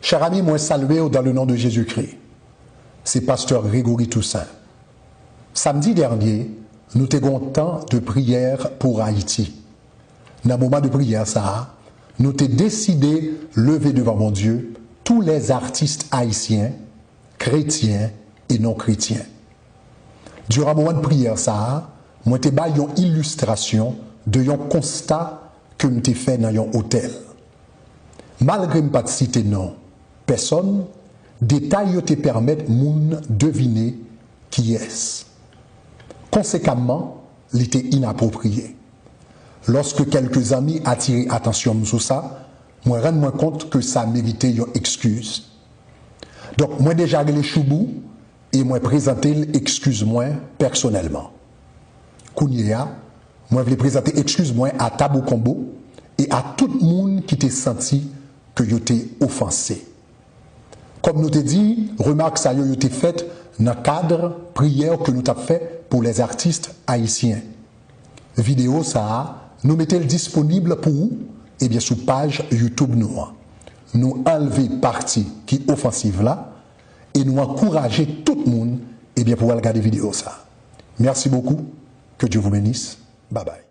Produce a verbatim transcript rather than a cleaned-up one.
Chers amis, mwen salye w dans le nom de Jésus-Christ. Se pastè Gregory Toussaint. Samdi dènye, nou te gen yon tan de priyè pou Ayiti. Nan moman de priyè sa a, nou te deside leve devan Bondye tous les artistes haïtiens, chrétiens et non chrétiens. Diran moman de priyè sa a, mwen te bay yon ilistrasyon de yon konsta ke m te fè nan yon otèl. Malgre m pa t site non pèsòn, detay yo te pèmèt moun devine kiyès. Konsekamman, li te inapwopriye. Lòske kèlke zanmi atire atansyon m sou sa, mwen rann mwen kont ke sa merite yon ekskiz. Donk, mwen deja rele Choubou e mwen prezante l ekskiz mwen pèsonèlman. Kounye a, mwen vle prezante ekskiz mwen a Tabou Konbo e a tout moun ki te santi ke yo te ofanse. Kòm nou te di, remak sa yo, yo te fèt nan kad priyè ke nou t ap fè pou les artistes haïtiens. Videyo sa a, nou mete l disponib pou ou, ebyen, sou paj YouTube nou an. Nou anlve pati ki ofansiv la e nou ankouraje tout moun, ebyen, pou al gade videyo sa a. Merci beaucoup. Que Dieu vous bénisse. Bye bye.